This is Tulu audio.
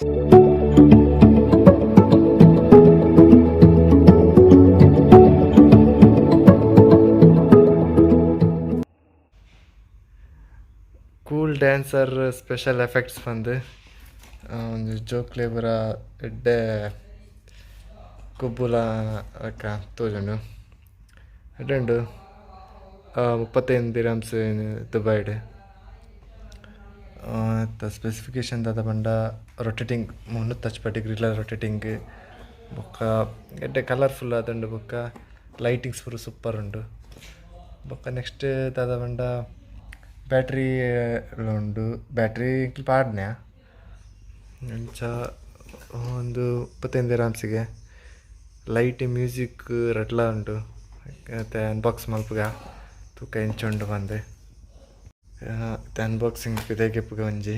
Cool dancer special effects ಪಂದ್ ಒಂಜಿ ಜೋಕ್ಲೆ ಪೂರ ಎಡ್ಡೆ ಗೊಬ್ಬುಲ ಲಕ ತೋಜುಂಡು ಎಡ್ಡೆ ಉಂಡು 35 ದಿರಮ್ಸ್ ದುಬೈಡ್. ಇತ್ತೆ ಸ್ಪೆಸಿಫಿಕೇಶನ್ ದಾದ ಪಂಡ ರೊಟೇಟಿಂಗ್ 360 ಡಿಗ್ರಿಲ ರೊಟೇಟಿಂಗ್ ಬೊಕ್ಕ ಎಡ್ಡೆ ಕಲರ್ಫುಲ್ ಆದುಂಡು ಬೊಕ್ಕ ಲೈಟಿಂಗ್ಸ್ ಪೂರ ಸೂಪರ್ ಉಂಡು. ಬೊಕ್ಕ ನೆಕ್ಸ್ಟ್ ದಾದ ಪಂಡ ಬ್ಯಾಟ್ರಿ ಉಂಡು ಬ್ಯಾಟ್ರಿ ಎಂಕುಲು ಪಾಡ್ನೆ ಅಂಚ ಉಂದು 35 ದಿರಮ್ಸ್‌ಗೆ ಲೈಟ್ ಮ್ಯೂಸಿಕ್ ರಡ್ಲ ಉಂಡು. ಇತ್ತೆ ಅನ್ಬಾಕ್ಸ್ ಮಲ್ಪುಗ ತೂಕ ಎಂಚ ಉಂಡು ಪಂದ್. ಇತ್ತೆ ಅನ್ಬಾಕ್ಸಿಂಗ್ ಪಿದಯಿ ಗೆಪ್ಪುಗ ಒಂಜಿ.